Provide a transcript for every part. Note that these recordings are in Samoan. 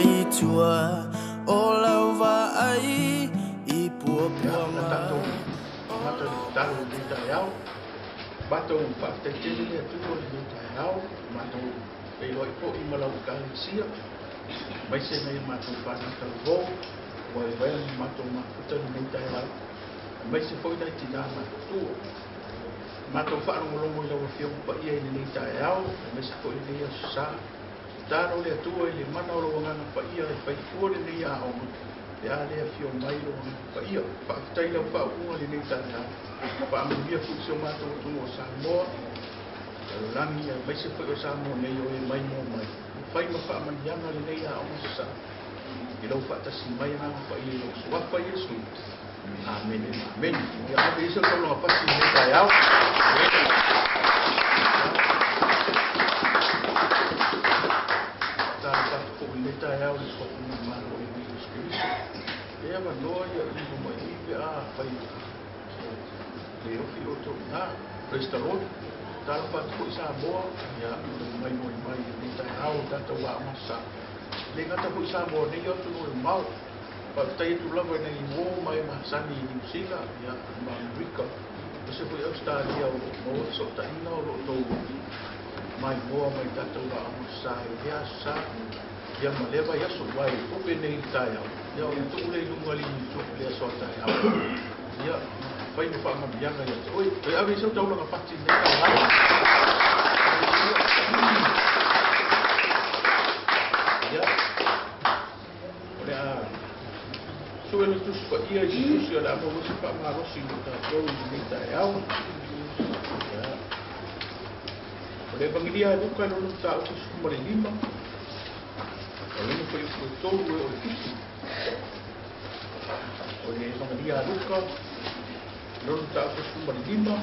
mai i tua o lau vaai i Ia, puapuaga. tatou amata i le tatalo i lenei taeao. Matou faafetai tele le Atua i lenei taeao, matou feiloai foi ma lau Ekalesia, aemaise nai a matou fanau talavou, ua vaevaea ma matou mafuta i lenei taeao, aemaise foi nai tinā matutua. Matou faalogologo i lau Afioga Paia i lenei taeao, aemaise foi lenei aso Sa. Tatalo le Atua i le mana o lou Agaga Paia e fai fua lenei aoga, pe a le afio mai lou Agaga Paia. Faafetai i lau faauuga i lenei taeao. Faamanuia foi i si o matou atunuu o Samoa, lalolagi, aemaise foi o Samoa nei o e maimoa mai. Ua fai ma faamanuiaga lenei aoga Sa i lou faatasi mai Agaga Paia i lou Suafa Iesu. Amene ma amene. Ia ave i se taulaga pasi i lenei taeao. Faatalofa atu foi i lenei taeao i le Suafa mamalu o le Iesu Keriso. E avanoa ia i luma i i pe a fai le ofi outou i ina. Praise the Lord. Talofa atu foi Samoa, ia, mai moe mai i lenei taeao o tatou aoga sa. Le gata foi Samoa nei o atunuu e mamao. Faafetai atu lava i nai uo ma e masani i Niu Sila, ia, ma Amerika, aemaise foi Ausetalia o lo o maua fesootaiga o lo o outou maimoa mai tatou aoga sa i lea aso sa, ia ma lea vaiaso, aua e ope nei i le taeao, ia ona tuu lea i luga i le YouTube i le aso a taeao, ia, ma fai ma faamanuiaga ia te oe. Toe ave i sau taulaga pati i lenei taeao. Ia, o le a sue le Tusi Paia i se tusi o le a maua se faamalosi mo tatou i lenei taeao. Ia, o le Evagelia a Luka i lona mataupu 15, o lona fuaiupu e 3 e oo i le 7. O le Evagelia a Luka i lona mataupu 15,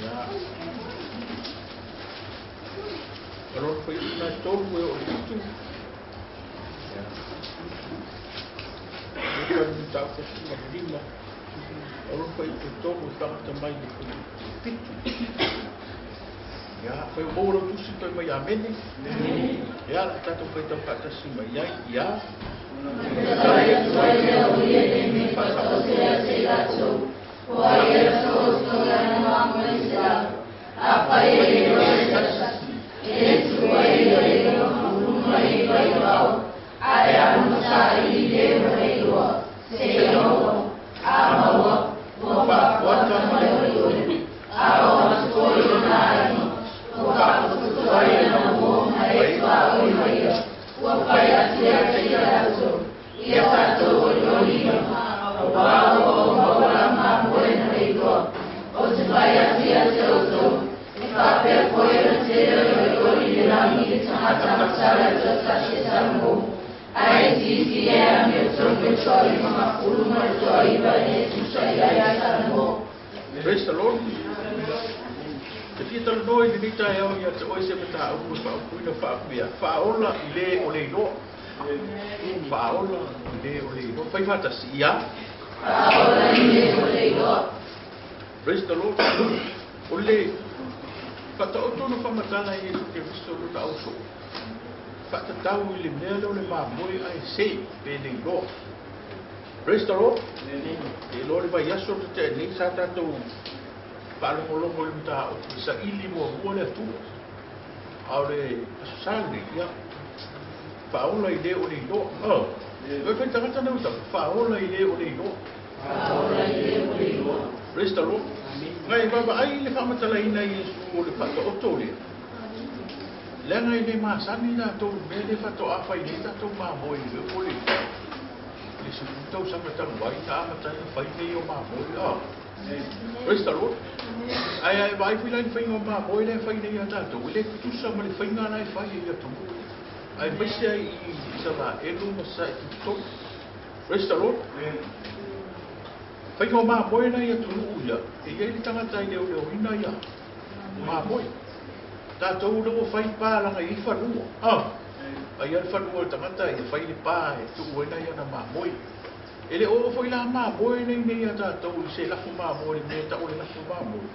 ia, o lona fuaiupu na e 3 e oo i le 7. Ia, Luka i lona mataupu 15, o lona fuaiupu e 3 e faagata mai i le fuaiupu e 7. Ia, afai ua maua lau tusi toe mai amene. Ia, o le a tatou faitau faatasi mai ai. Ia. Ona atu ai lea o ia nei mea faataoto ia te i latou, o ai e taoto ai na mamoe se lalo, afai e le iloa se tasi, e le tuu ai ia le 59 i vao, ae alu ma saili le ua le iloa, seia maua, a maua, ua faafuata ma le olioli, a oo atu foi i lona aiga, ua faaputuputu ai lana uo ma e tuaoi ma ia, ua fai atu ia te i latou, ia tatou olioli ia, auā ua ou maua lau mamoe na le iloa. Ou te fai atu ia te outou, e faapea foi ona tele o le olioli i le lagi i le tagata matala e toatasi e taugou, ae itiiti e amiotonu le 99 e le tusa i ai le taugou. Praise the Lord. Te fia talanoa i lenei taeao ia te oe se mataupu e faaupuina faapea, faaola i le o le iloa. Faaola i le o le iloa. Fai faatasi, ia. Faaola i le o le iloa. Praise the Lord. O le faataoto na faamatala e Iesu Keriso lona ausoo, faatatau i le mea lea o le mamoe ae se pe le iloa. Praise the Lord. E iloa le vaiaso na tea nei sa tatou faalogologo i le mataupu saili muamua le Atua. A o le aso Sa lenei, ia, faaola i le o le iloa. Oh. Oi fai tagata nei o tau, faaola i le o le iloa. Faaola i le o le iloa. Praise the Lord. Ngai vaavaai i le faamatalaina e Iesu o le faataoto lea. Leaga e le masani latou i le mea lea faatoa fai nei tatou mamoe i le o le le 10 tausaga talu ai na amata ai ona fai nei o mamoe. Oh. Praise the Lord. Ae a e vaai foi la i le faiga o mamoe lea e fai nei ia tatou, e le tutusa ma le faiga la e fai e i atunuu ia, aemaise ai i Isaraelu ma Sae Tutotonu. Praise the Lord. Faiga o mamoe la i atunuu ia, e i ai le tagata e leoleoina ia mamoe. Tatou lea ua fai pa leaga e i ai fanua. Ah, ai lava le fanua o le tagata ia fai le pa e tuu ai nai ana mamoe. E le o oo foi la mamoe nei nei ia tatou i se lafo mamoe, le mea e tau o le lafo mamoe.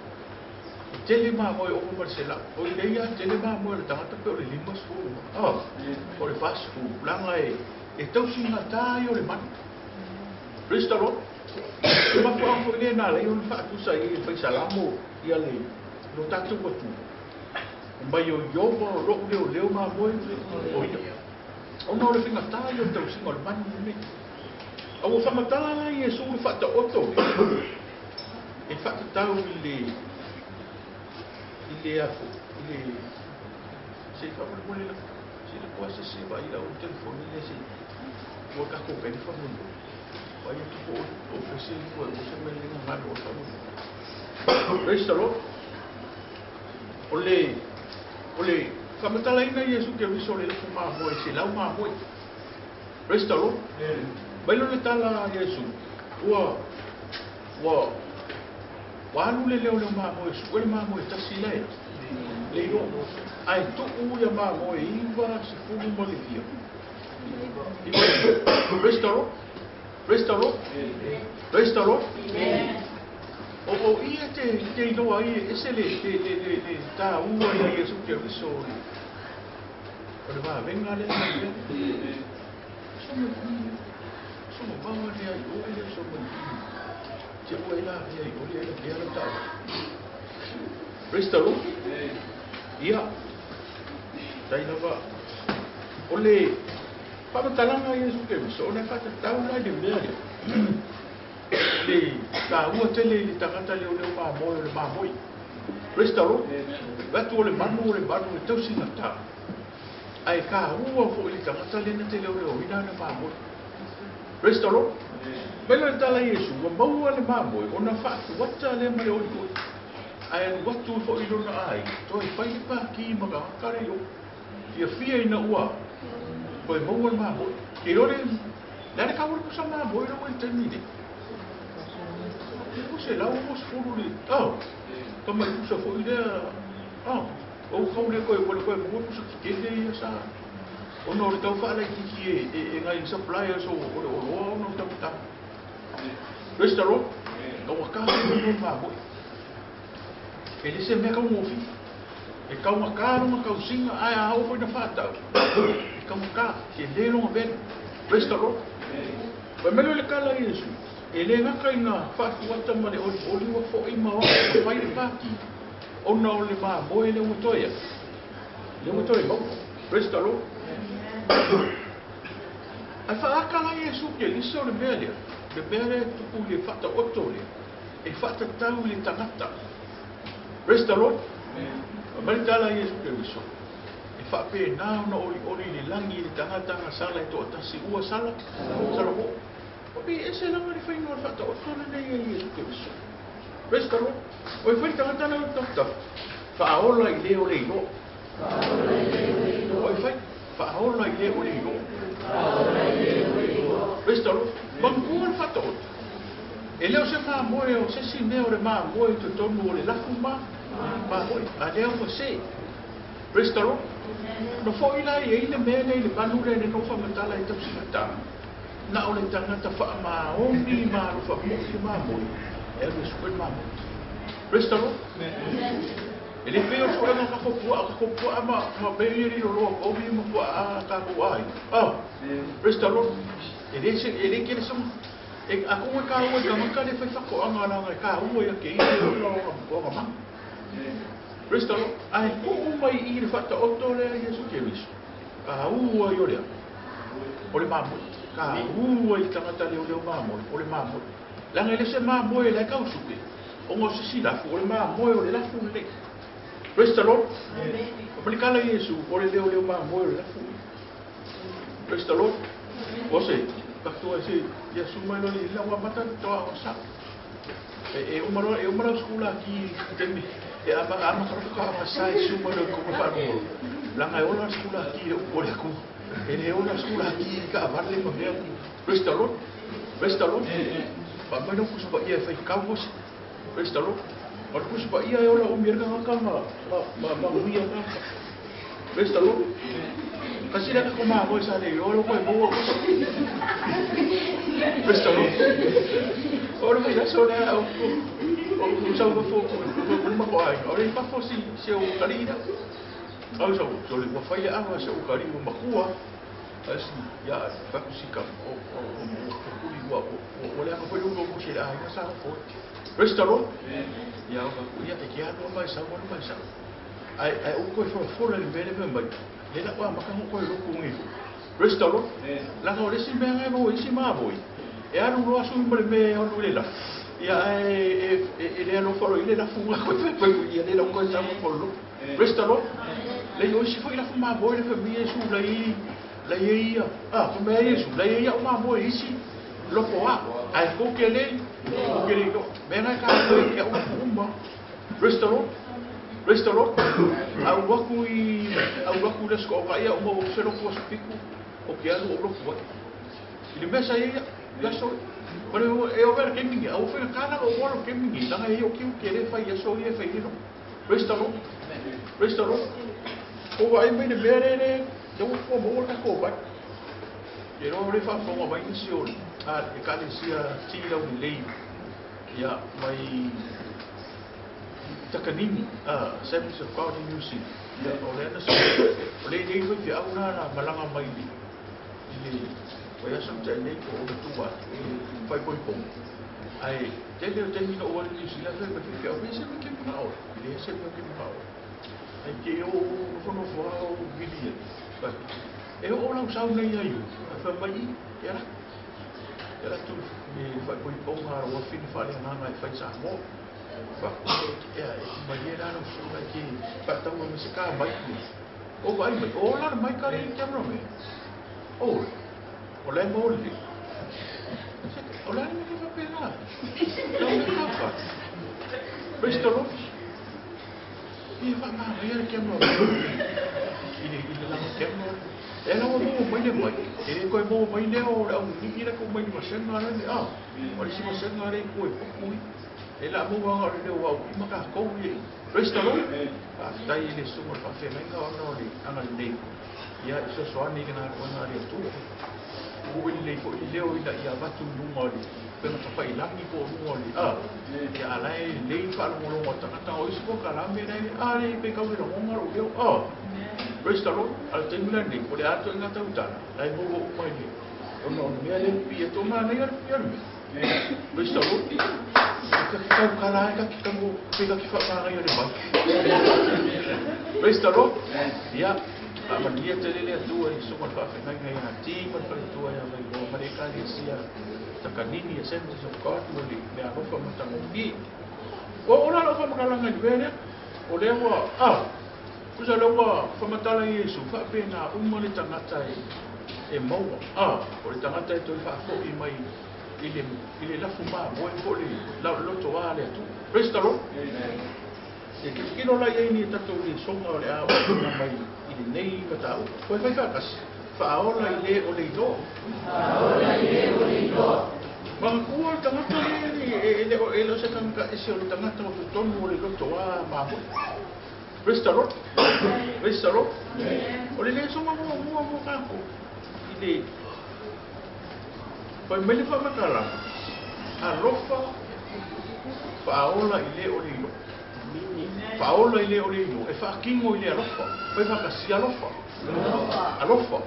E tele mamoe ova ma le 100. O i nei lava tele mamoe a le tagata pe o le 50 po o le 40 leaga e tausigatā ia o le manu. Praise the Lord. O le mafuaaga foi lea na ala ai ona faatusa ai e le fai Salamo ia le lo tatou Atua, mai o Ieova o lo'u leoleo mamoe o ia. Ona o le faigata ia o le tausiga o le manu lenei. A ua faamatala la Iesu le faataoto lea e faatatau i le i le afo i le se i faamolemole la se le koa se se vaai lau telefoni lea se ua tatou peni faamolemole vaai atu po o fese ua ua se mea le gagana o faamolemole. Praise the Lord. O le faamatalaina Iesu Keriso le lafo mamoe 100 mamoe. Praise the Lord. Mai lo le tala a Iesu ua alu le leoleo mamoe su'e le mamoe tasi lea le iloa ae tu'u ia mamoe 99. Praise the Lord. Praise the Lord. Praise the Lord. O ia te iloa ai e ese le tāua ia Iesu Keriso o le vavega lea mai lea. Somo maua lea i oe lea somo i te ua e la lea i oe lea lea la tau. Praise the Lord. Ia. Tai lava. O le faamatalaga Iesu Keriso o le faatatau la i le mea lea. Le tāua tele i le tagata leoleo mamoe o le mamoe. Praise the Lord. Vatu o le manu e tausigatā. Ae kāua foi le tagata lea na te leoleoina ana mamoe. Praise the Lord. Mai le tala Iesu, ua maua le mamoe, ona faatuata lea ma le olioli. Ae alu atu foi i lona aiga, toe fai le pākī ma tagata le iloa. Fiafia ina ua toe maua le mamoe. Ke iloa le, le a le kaua le pusa mamoe lau e le taimi nei. O 160 le, oh, ka mai pusa foi lea, oh, o kau le koe, le koe maua pusa tetele ia sa. Ona o le tau faalaitiiti e nai suppliers o le oloa ona o tau. Praise the Lord. Kaua ka le mamoe. E le se mea kaugofi. E kaugata lona tausiga ae a oo foi na faatau. E kaugata, telē lona velu. Praise the Lord. Fai mai lea o le tala a Iesu, e lē gata ina faatuata ma le olioli ua fo'i ma fai le pākī, ona o le mamoe lea ua toe ai. Lea ua toe maua. Praise the Lord. Ae faaaka la Iesu Keriso le mea lea. Le mea lea e tupu i le faataoto lea. E faatatau i le tagata. Praise the Lord. Fai mai le tala a Iesu Keriso. E faapena ona olioli i le lagi i le tagata gasala e toatasi ua sala. Sala fo'i. O pe ese lava le faiga o le faataoto lenei e Iesu Keriso. Praise the Lord. O e fai le tagata na tafutafu. Faaola i le o le iloa. O e fai. Faaola i le o le iloa. Praise the Lord. Manatua le faataoto. E le o se mamoe o se isi mea o le mamoe i totonu o le lafu ma mamoe. A lea ua se. Praise the Lord. Na fo'i la i ai le mea nei le manu lea le no faamatala e tausigatā. Na o le tagata faamaoni ma alofa mo'i le mamoe. E alu e su'e le mamoe. Praise the Lord. E le pei o su'ega ka kopua'a ma mea ia liloloa povi ma pua'a tatou ai. Oh, praise the Lord. E le se e le kele sama. E a ko ka ua ka maka le fai whakoanga langa e ka ua ia ke i le o nga manu. Praise the Lord. Ai ku mai i le whataoto lea Iesu Keriso. Ka ua i o lea. O le mamoe. Ka ua i tangata leo leo mamoe. O le mamoe. Langa e le se mamoe le kau suke. O ngā sisi lafu. O le mamoe o le lafu le. Praise the Lord. O malikala Iesu. O le leo leo mamoe o le lafu. Praise the Lord. O se, katua se, ia suma lo le ua mata toa o sa. E umalo e umalo skula ki temi e ama ama ka ka ma sa e suma lo ko fa no. Langa e ola skula ki e o le ku. E le ola skula ki ka avale ma mea. Praise the Lord. Praise the Lord. Pa mai no kusa pa ia fai kau os. Praise the Lord. O le kusa pa ia e ola o mirga ka ma muia ka. Praise the Lord. Kasi la ko ma mo sa le yo lo ko mo. Praise the Lord. O le mai aso lea o sau nofo ma ko ai. O le fafo si si o kalina. Au sau so le ua fai le ava se o kali o makua. Asi ya fa ku si ka o o o kuli ua o le anga foi o mo se ai na sa fo. Praise the Lord. Ia o ka ku ia e ke alo mai sau mai sau. Ai ai o ko fo fo le mele me mai. Le la wa maka ko lo ku ngi. Praise the Lord. La o le si me ngai mo isi ma voi. E alu loa sui ma le mea e le la. Ia e e le alo falo i le la funga ko fe ko ia le la ko sa mo lo. Praise the Lord. Le yo si foi la fuma voi le fe mi Yesu la i la ia. Ah, ko me Yesu la ia o ma voi isi lo ko a. Ai ko ke le ko ke le ko. Me ngai ka ko ke o uma. Praise the Lord. Praise the Lord. Au waku i au waku le sko ka ia o mo se lo ko spiku o ke alu o lo ko. I le mesa ia la so Pero e o ver ke mingi, au whaina kāna o waro ke mingi, langa e o kiu ke re whai aso i e whai hino. Praise the Lord. Praise the Lord. O wa e mai le mea re re, te ua fua maua ka kō bai. Ke roa re whaafonga mai nisi o a e kale sia tira o lei. Ia mai Takanini, Assemblies of God in New Zealand. Ia o le ana sa, o le nei whai whia au nā nā malanga mai le, i le, o ia sa te nei ko o le tua, e whai koi pong. Ai, te leo te hina o wale New Zealand, whai whai whia au, se me ke mana ora, i le se me ke mana ora. Ai ke o whono wha o vili e. E o lau sau nei ai u, a whai mai i, ke ara. Ke ara tu, e whai koi pong a rawa whini whale nganga e whai sa mo. Ia, e mai e raro sunga ki whataua me se kā mai ku. O vai mai, o lara mai ka rei kia me. O, o le mōli. O le me ke whapena. Lau me ka wha. Praise the Lord. I wha ngā mai ara kia me. I le langa kia me. E lawa mō mai le mai. E le koe mō mai leo o le au ni i le ko mai ni masenga le. Ah, o le si masenga le koe pupui. E la mua o le leo au i maka kou i. Praise the Lord. Tai le sunga pa whengainga o no le anga le nei. Ia i sosoani ki ngā roanga le atua. Ua le fo i leo ina ia vatu lunga o le pena tapa i langi po lunga o le a. Ia alai lei whaalongolongo o tangata o isi ko ka lame nei a le pe kau le rongonga o leo a. Praise the Lord. Ala te mila nei o le ato i ngā tautana. Lai mo o mai le. Ona o mea le pi e tō mā nei a le pi a le mea. Praise the Lord. Ka ki kau kala ai, ka ki kau pe ka ki whakangai o le mai. Praise the Lord. Ia, a mania te lele atua i sunga le whaafengai ngai a ti ma le whaletua ia mai loa mare ka le sia takanini Assemblies of God o le mea alofa matangofi. O ora alofa makalanga i mea lea, o lea ua, a, kusa lea ua whamatala i Yesu, whaapena uma le tangata e maua, a, o le tangata e toi whaafoi mai i le lafu maa moe po le loto a le atu. Praise the Lord. E ke kilo la ia ni e tatou le songa o le a o mai i le nei matau. Koe whai whakasi. Whaola i le o le iloa. Whaola i le o le iloa. Mangakua o le tangata le e le o se tangata ese o le tangata o totonu o le loto a maa moe. Praise the Lord. Praise the Lord. O le le songa mua mua mua kako. I le Pai mai le whamatala, alofa whaola i le o le iloa. Whaola i le o le iloa, e whaakingo i le alofa. Pai whakasi alofa. Alofa.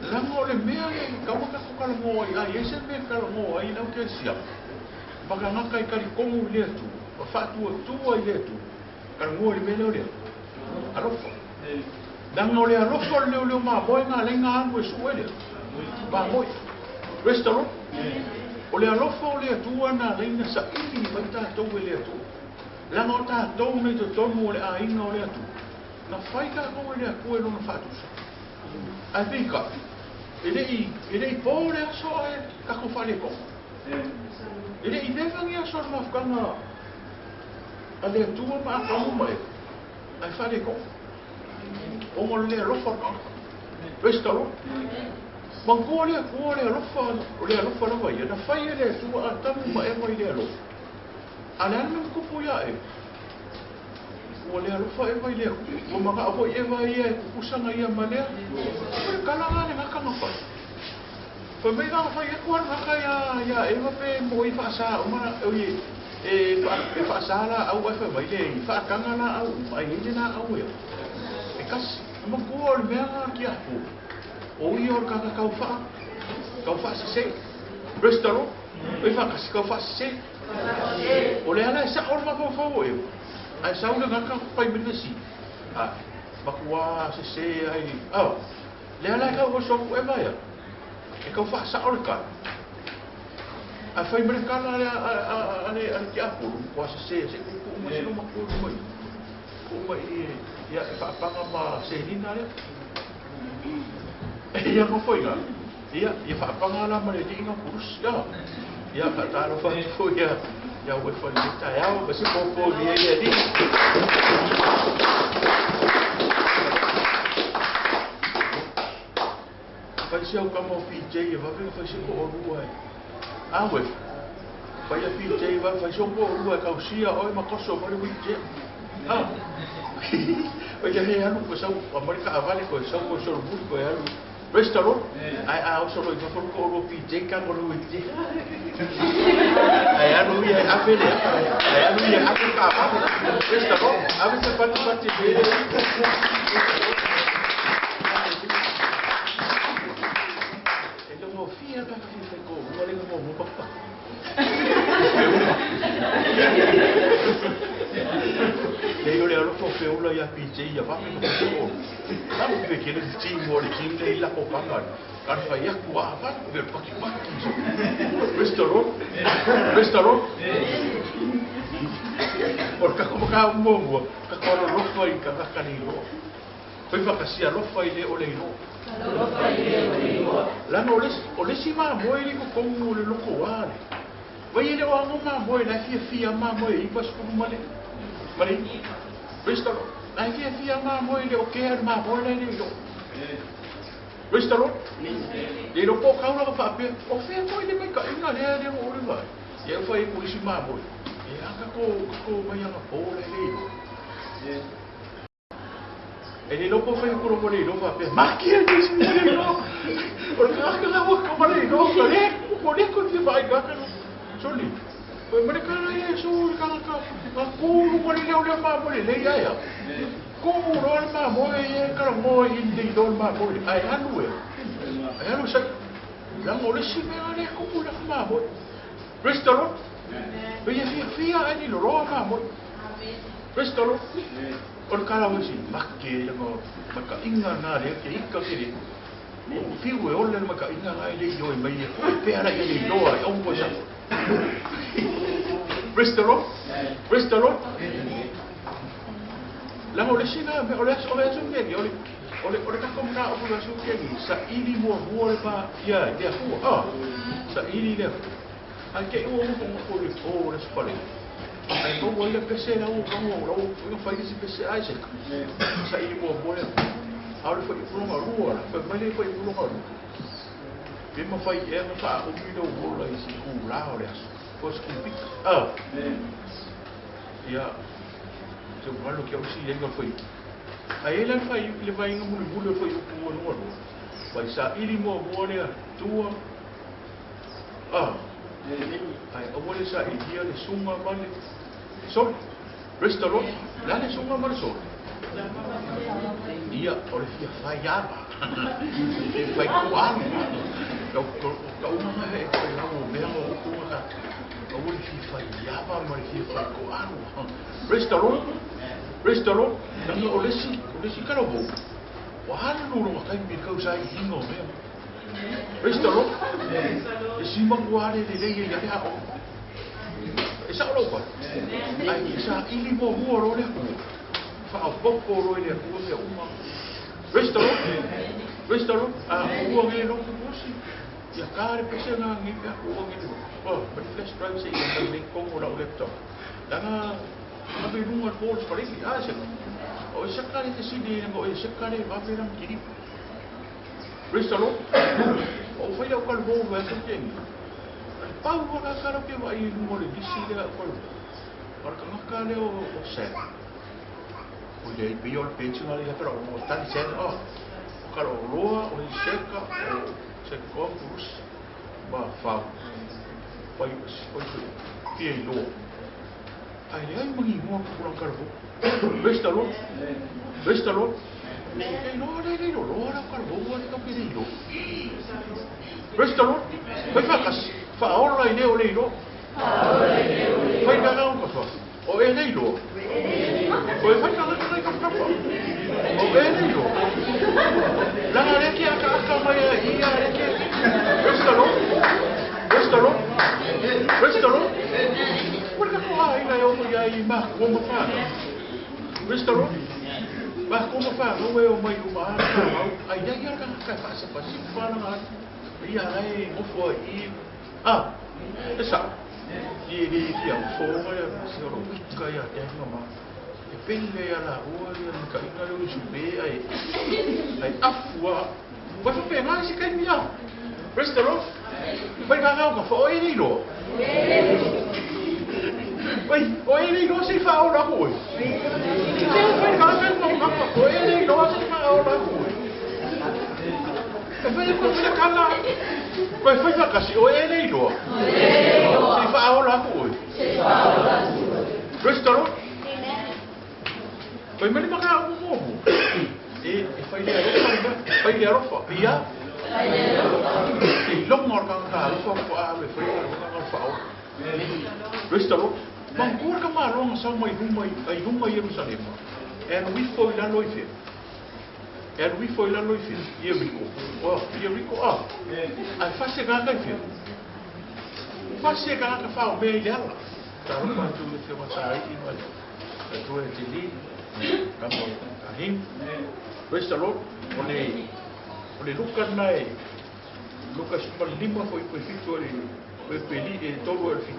Langa o le mea le kaua kako kala ngoa i ai, e se mea kala ngoa ai lau ke sia. Maka ngaka i kari kongu i le atu, o whaatua tua i le atu, kala ngoa i le mea leo lea. Alofa. Langa o le alofa o le leo leo maa moe ngā lenga anu e sue lea. Maa moe. Praise the Lord. O le alofa o le atua nā leina sa ili mai tātou e le atua. Langa o tātou nei totonu o le āinga o le atua. Nā whai kākou e le atua e lona whaatusa. Ai pika, e le i pō le aso e kako whale ko. E le i lewangi aso le mafukanga a le atua ma a kamu mai. Ai whale ko. O ngol le alofa ka. Praise the Lord. Mangkua le atua le alofa lava ia, na whai e le atua a tamu ma e mai le alofa. A le ana kupu ia e. Ua le alofa e mai le ua maka aho e vai ia e kukusanga ia ma lea. O le kalanga le ngakanga whai. Fai mai la fai atu ala ka ia ia Eva pe mo i faasa uma o i e e faasa la au ai fai mai le i faakaga la au uma ai le la au e. E kasi ma kua o le mea nga ki afu. O ia o le kaka kau faa kau faa sese. Restaurant o i faakasi kau faa sese. O le ala e sa o le mafaufau o Eva. Ai sau le ngaka pai mai le si. A makua sese ai. Oh. Le ala e kau oso ku Eva ia. E kau faasao le kala. A fai mai le kala le a le a le tiapolo, kua sese se ku ku mai se ma ku mai. Ku mai ia e faapaga ma selina lea. Ia ka foiga. Ia ia faapaga la ma le liiga pulus. Ia. Ia faatalofa atu foi ia ia ue fai le taeao ma se popo ia ia li. Fai se au kama o PJ e wawe fai se ko orua e. A we. Fai a PJ wa fai se ko orua e kausia oi ma koso ma le wheelchair. Ah. Oi te he alu ko sau a mari ka avale ko sau ko solo buri ko alu. Restaurant. Ai a solo i fa ko orua PJ ka ko le wheelchair. Ai alu ia afe le. Ai alu ia afe ka avale. Restaurant. Ave se pati pati le. E te mo fia ka ka fai ko ua le mo mo pa. Le o le alo fo fe ula ia PJ ia va me ko. La mo pe ke le ti mo le king le la ko kanga. Ka fa ia ku a va ve paki paki. Restaurant. Restaurant. Por ka ko ka mo mo ka ko ro fa i ka ka ni ro. Foi fa ka sia lo fa i le o le ro. Lana o le si mamoe le kokogu o le loko a le. Vai ele o ango mamoe la fia fia mamoe i pas kulu male. Male. Praise the Lord. La fia fia mamoe le o ke ar mamoe le le. Praise the Lord. Le lo po kaula ka fa o fia ko ile mai ka inga le le o le vai. Ia fai ko isi mamoe. E aka ko ko mai anga po le le. E le lopo fai ko lo le lo fa pe ma ki e ni si le lo. O ka ka ka wa ko le lo ka le ko le ko ti vai ka ka soli. Ko me ka la ye so ka ka ka ko lo le le le ma mo le le ya ya. Ko ro le ma mo e ka mo i le do ma mo ai alu e. Ai alu sa la mo le si me le ko la ma mo. Praise the Lord. Pe ye fia fia ai ni lo ro ma mo. Praise the Lord. O le kala wisi, make le mo maka inga na le ke ika ke le. O fiu e ole le maka inga na le yo e mai e pe ala i le loa e ongo sa. Praise the Lord. Praise the Lord. La o le sina me o le o le asu ke o le o le o le ka komna o le asu ke sa ili mo mo le pa ia le fu ah sa ili le ai ke o mo mo le o le spale. Ai ko o le pese la o ka mo o o fai se pese ai se. Sa ili mo mo le a le foi pulonga rua la foi mai le foi pulonga rua. Pe ma fai e ma fa o mi do mo la isi ku la o le asu. Ko sku pik. Ah. Ia te walo kia usi lenga foi. A ele fai le vai nga mulu mulu foi ku no no. Vai sa ili mo mo le tua. Ah. Ai o le sa ili le sunga male. So restaurant la le sunga male so. Ia o le fia fai ava. E fai ku alu. Ka uma e ko la o mea o ku ka. O le fia fai ava ma le fia fai ku alu. Restaurant. Restaurant. Nanga o le si kala mo. Wa halu no ka mi ka usa i hingo mea. Restaurant. E si mangu ale le le ia le o. E sa o pa. Ai sa ili mo mo ro le ku. Fa o popo ro le ku me uma. Restaurant. Restaurant. A ua nge no ku si. Ia kare pese nga ngi ka ua nge. Oh, but flash drive se ia me kongo la laptop. Langa na be lunga ko le pare a se. O se kare te sini ngo e se kare va be ram kiri. Restaurant. O fai au kal mo va se kengi. Pau wa ka kara ke vai lunga le disi le ko. Par ka ngaka le o se. O le pe yo le pensi le pero o tani se o. O karo loa o seka o se ko pus. ma fau. Pai pai fia iloa. Ae leai ma ni igoa tupulaga talavou. Praise the Lord. Praise the Lord. E iloa le le iloa loa lau talavou ale tau ke le iloa. Praise the Lord. Fai faatasi. Faaola i le o le iloa. Fai kaka o kafa. O e le iloa. O e fai kaka kaka i kafa. O e le iloa. Langa le ke aka aka mai a ia le ke. Praise the Lord. Praise the Lord. Praise the Lord. Ua le tatou aiga e ono iai i makua ma fanau. Praise the Lord. Makua ma fanau e omai uma lava le fanau, a iai lava le tagata e faasapasipa lana atu, ia la e nofo ai i, a, e sao, i e le fia ofo ia se olo wika ia te ahinga ma, e pele ia laua ia le mataina leo i supe ai, ai afu a, ua faapena isi taimi a. Praise the Lord. Fai kakao ka fa o e le iloa. Oi, o e le iloa se i faaola aku oe. Se fai kakao ka kapa, o e le iloa se i faaola aku oe. E fai aku fai kala. Koe fai whakasi, o e le iloa. Se i faaola aku oe. Praise the Lord. Fai mai le maka umu muamua. E, e fai le alofa le mea. Fai le alofa. Ia. Fai le alofa. E iloga o le tagata alofa faatoa alu e fai le galuega na o le faaola. Praise the Lord. Manatua le tamaloa na sau mai luma i luga i Ierusalema, e alu ifo i lalo i fea? E alu ifo i lalo i fea? Ieriko. Oh, Ieriko, ah. Ae fasi e tagata i fea? Fasi e tagata faomea i le ala. Talofa atu i le Afioga Taai'i ma le Atua e Tili, tama o Kahim. Praise the Lord. O le, o le Luka lena e, Luka 15 foi pe 7 o le, pe peli e 3 o le 7.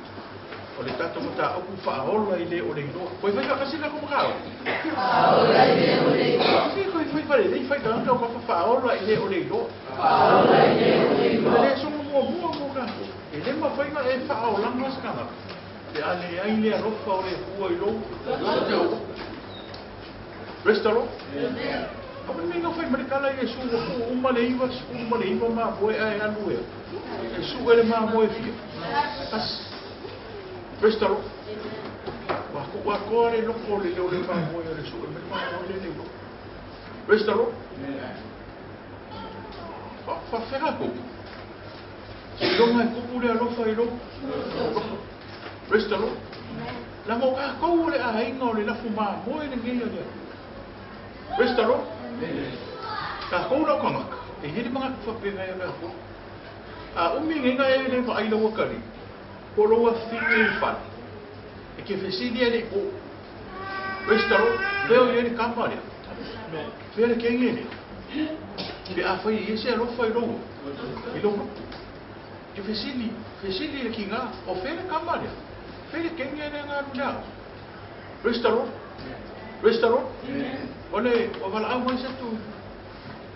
O le tatou mataupu faaola i le o le iloa. Koe fai faatasi le tatou mataupu? Faaola i le o le iloa. Se koe fai falelei fai tagata o kafa faaola i le o le iloa. Faaola i le o le iloa. O le lesona muamua mo tatou, e le mafai ona e faaolaga se tagata pe a leai le alofa o le Atua i lou loto. Praise the Lord. Aua ne i nofo ai ma le tala Iesu ua tuu uma le 99 mamoe ae alu ea e sue le mamoe fia. Tasi. Praise the Lord. Ua tuu atoa le loko o le leo le mamoe o le sue mai le mamoe le le loko. Praise the Lord. Faafefea kou. Seiloga e tupu le alofa i lou loto. Praise the Lord. Leaga o tatou o le aiga o le lafu mamoe lenei a le Atua. Praise the Lord. Tatou lau tagata, e i ai le manatu faapena ia tatou. A umi nei na e le vaai lau atalii, po o lou afafine i le fale, e te fesili ai le i po. Praise the Lord. Fea o i ai le kama lea? Fea le teine lea? Pe afai e i ai se alofa i lou, i lou loto. Te fesili, fesili le tiga, o fea le kama lea? Fea le teine lea na alu i le aoga? Praise the Lord. Praise the Lord. O le, ua valaau mai se tu,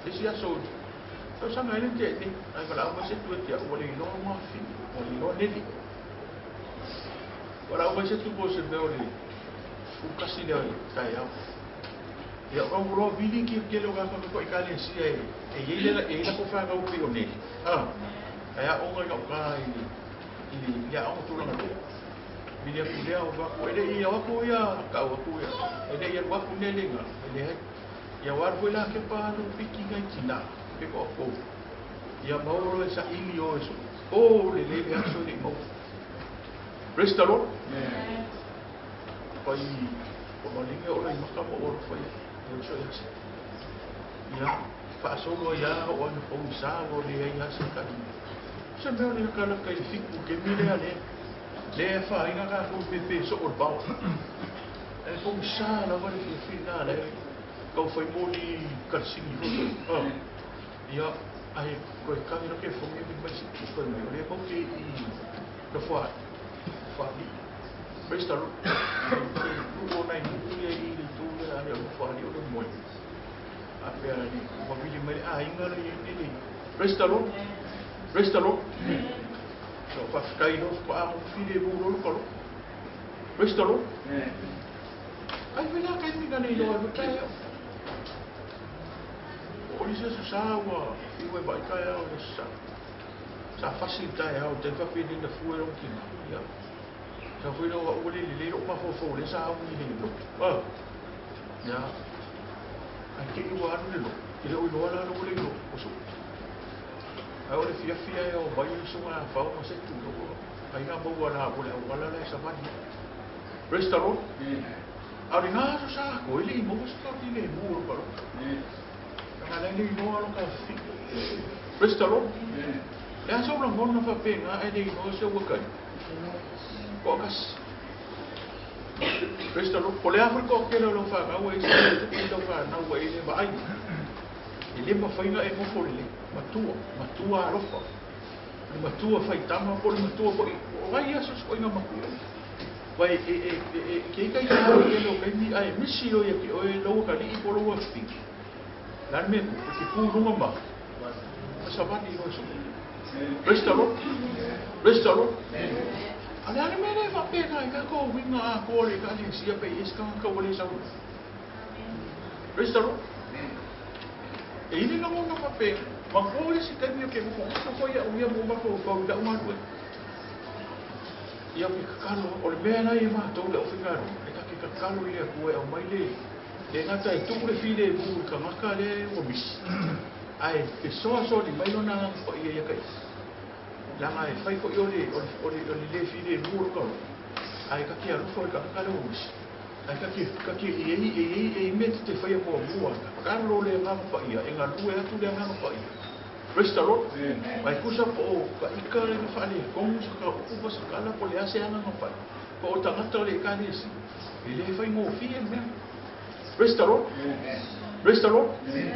le isi aso, tausaga e le tea nei, ae valaau mai se tu e te au, ua le iloa mafine, ua le iloa neli. Valaau mai se tu po o se mea o le 11 lea o le taeao. Ia, o au loa vili ki tele o ngā whakapapa ekalesia e, e i ai le, e i ai lako whanau pei o Neli. Ah, ae aoga i gauta i le, i le, i le aoga tulaga loa. Vili atu lea o atu, e le i ao atu ia, tau atu ia, e le i alu atu Neli ina, e leai. Ia o alu foi la kepa alu piki ngai tina, pe ko akou. Ia maua loa e saili o e so, o le le le aso e le i maua. Praise the Lord. Pai o malinge o lai maka ma o alofa ia, e uso ia se. Ia, faasolo ai a o ana pou i sa ua leai a se kali. Se mea o le lakalaka i le fiku ke mi lea le, le e whainga kākou pe pe so o le bao. E pou i sa lava le fiafia nā le, kau whai moni kalisingi foto. Ah, ia, ai, koe kage roke whangi mi mai se koe mai, o le mau ke i ka wha, wha Praise the Lord. Lu o nai nuu ia i le itu lea ale o le whaali o le moe. A pea ni, ua vili mai le aiga le i nei. Praise the Lord. Praise the Lord. So, whawhikai no, whakaako whire mō roro karo. Praise the Lord. Ai wena kai minga nei loa e kai au. O ni se sa ua fiu e vai kai au le sa. Sa fasi le taeao i tai faapena na fua i lona tina. Ia. Sa foi lea o au ua le lelei lou mafaufau lea sa aumi nei i lotu. A. Ia. Ae te i ua alu le lotu, e le o iloa la lou le iloa o sou. Ae o le fiafi lava e ao mai le susuga ia Fao ma Setu ua ai na maua la mo le auala la e savali ai. Praise the Lord. A o lena aso sa atoa e le i maua se tau filemu o le palota. Leaga la e le iloa lo ka fifina. Praise the Lord. Le a sau lagona faapena ae le iloa se ua kai. Toatasi. Praise the Lord. Po o le a foi le toatele o lau fanau e ese le tupu i lau fanau ua e le vaai. E le mafai ona e nofo lelei. Matua, matua alofa. Le matua faitama po o le matua foi. O ai ia so o se ituaiga matua. Ua e, e, e, e, e, ke ika i ka hao i o kaimi ae misi loa ia te oe lau atalii po o lou afafine. Le a le mea e tupu? E te tu i luga ma, ma savali loa e sui. Praise the Lord. Praise the Lord. A le a le mea lea e faapena ai tatou uiga atoa le Ekalesia pe i ai se tagata ua le sau mai. Praise the Lord. E i ai le lagona faapena, manatua le isi taimi ou te nofonofo foi au ia ma ou mafaufau i lau galuega. Ia ou te tatalo, o le mea la ia matou le aufaigaluega, e ta te tatalo i le Atua e aumai le, le gata e tuu le filemu i le tagata lea ua misi, ae fesoasoani mai Lona Agaga Paia ia Taiti, leaga e fai foi o le, o le, o le, o le le filemu o lota loto, ae ta te alofa i le tagata lea ua misi. Ae ta te, ta te, e i ai, e i ai, e i ai mea ta te faia muamua, tatalo le Agaga Paia, e galue atu le Agaga Paia. Praise the Lord. Ae tusa po o ka ika le na faaletonu sa ka upu ma sa tala po o le a se aga na fai, po o tagata o le Ekalesia, e le faigofie le mea. Praise the Lord. Praise the Lord.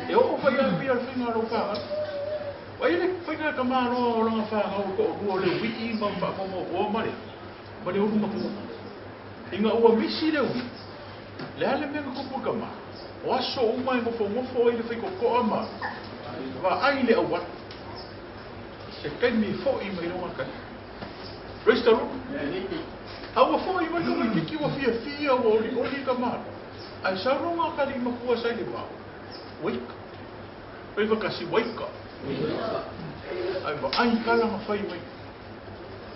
E oo fai a pia le faiga o lau fanau. Ai le faiga e tamaloa o lana fanau e toalua o le uii ma faamaumauoa ma le ma le ulu matua. Ina ua misi le uii, le a le mea na tupu i tama? O aso uma e nofonofo ai le faitotoa ma vaai le auala. Se taimi e fo'i mai lona tai. Praise the Lord. A ua fo'i mai tamaititi ua fiafia ua olioli ka malo. Ae sau lona atalii matua sa i le vao. Waika. Fai fakasi waika. Ae vaai kala na fai mai.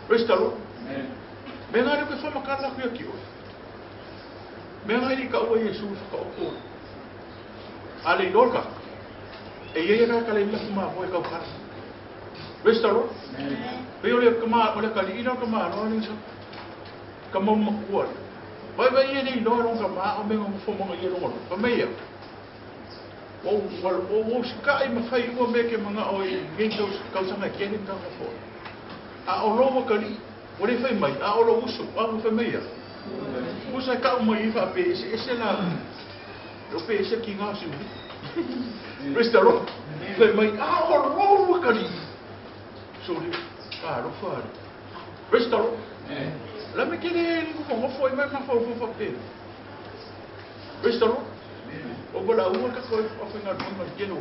Praise the Lord. Mea nga lea ou te whamakala atu ia ki oe. Mea nga i ka ua Iesu i whakaoto. A le iloa ka. E ia ia ka kala i lafu mamoe kau kala. Praise the Lord. Pei o le kama o le kali'i la o ka malo le sa. Ka mau makua. Vai vai ia le iloa long ka ma o me nga mofo ia longa. Pa mai ia. Ua ou osikaʻi ma fai ua mea ke manaʻo i nei tausaga e kele ma taga foi. A o lou atalii, ua le fai mai, a o lou uso, a ua fai mai ia. Usa e kaʻu mai i faape eseese la o pe ese ki ngā siuli. Praise the Lord. Fai mai, a o lou atalii. Sole, ka alofa ale. Praise the Lord. La me kele ni ngofo i mai mafau fo fape. Praise the Lord. O valaauga le tatou aufaigaluega i le tele o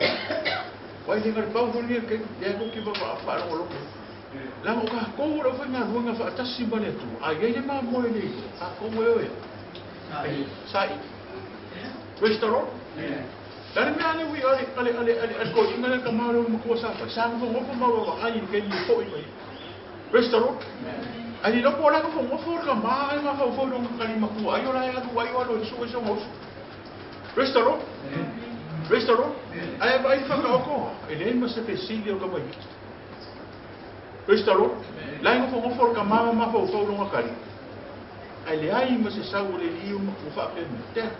Wai le ngale pau foi lenei o le taimi, lea tou te faalogologo ai. Leaga o tatou o le aufaigaluega faatasi ma le Atua, a i ai le mamoe le iloa, tatou e o e saili. Praise the Lord. Le a le mea le ui a le, a le, a le, a le, a le toeaina lea tama o le matua sa fai, sa nofonofo ma vaavaai i le taimi e foi mai ai. Praise the Lord. Ae le iloa po o la e nofonofo le tama ae mafaufau i lona tali matua ai o la e alu ai o alu e sue si ona uso. Praise the Lord. Praise the Lord. Ae vaai le faataotoga, e leai ma se fesili o tamaitiiti. Praise the Lord. La e nofonofo le tama ma mafaufau i lona tali. Ae leai ma se sau o le alii o matua faapea mai, Dad,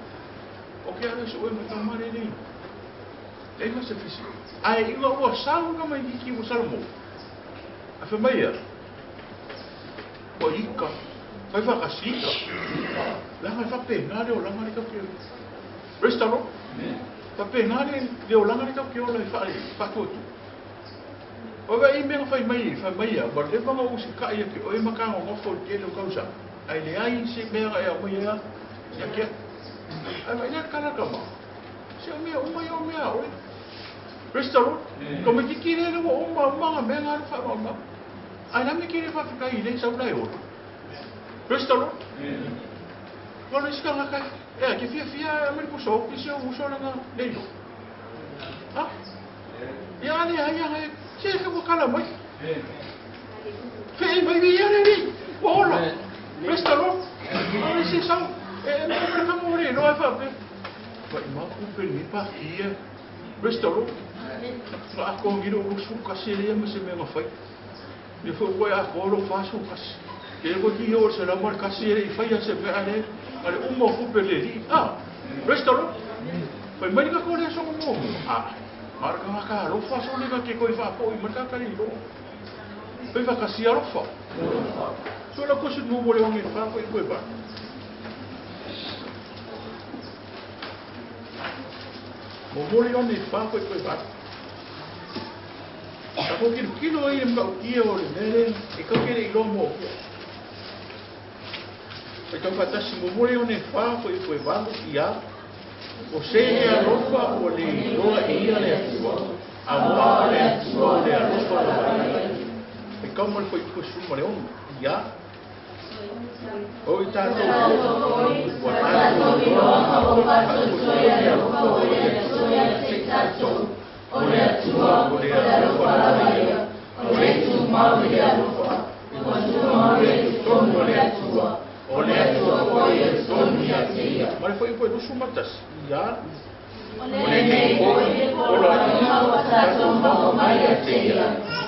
o ke alu e sue ma tama le le. Leai ma se fesili. Ae ina ua sau le tamaitiiti ua salamo, ae fai mai ia, Ua ika, fai faatasi ika. Leaga e faapena le olaga lea tatou te Praise the Lord. Faapena le le olaga lea tatou te ola e faatuatua. Ua vaai i mea na fai mai, fai mai ia, ua leva ona ou usita'i ia te oe ma ta nonofo i le tele o tausaga, ae leai se mea na e aumaia ia te au. Ae vaai la le tala a le tama, se o mea uma ia o mea a oe. Praise the Lord. Tamaititi lea ua uma uma na mea na alu faamaumau. Ae la me kele faafetai i le sau la e ola. Praise the Lord. Ua le isi tagata e ke fiafia e mai pusa o se o uso lana le iloa. Ha? Ia ale ai ai se ke ua kala mai. Fe mai vi ia le ua ola. Praise the Lord. O le se sau. E mo mo ka mo le no e fa pe. Fa i mau kupe ni pa kia. Praise the Lord. Ma a ko ngiro o su kasi le ma se me ma fai. Ni fo ko a ko lo fa su kasi. Ke ko ki o se la mar kasi le i fai a se me ale. Ale umo kupe le li. Ah. Praise the Lord. Fai mai ka ko le so mo. Ah. Marka nga ka alofa so le ka ke ko i fa po i marka ka le lo. Fai fa kasi alofa. So la kosi mo mo le onge fa ko i ko e ba. Mo mo le onge fa ko i ko e ba. Ta ko kilo kilo i le mka ukia o le mele e ka kere i lo mo. Fai tau fatasi mo mo le onge fa ko i ko e ba ia. O se he alofa o le iloa e ia le atua. A moa o le atua o le alofa la mai. E kau mai foi ko suma le ono. Ia. O i tātou ua tātou iloa o faatoatoa i le alofa o le Atua ia te tātou. O le Atua o le alofa lava ia. O le tumau i le alofa. Ua tumau i totonu o le Atua. O le Atua foi e totonu ia te ia. Ma le foi foi lusu matas. Ia. O lenei foi le poloaiga ua tātou maua mai ia te ia.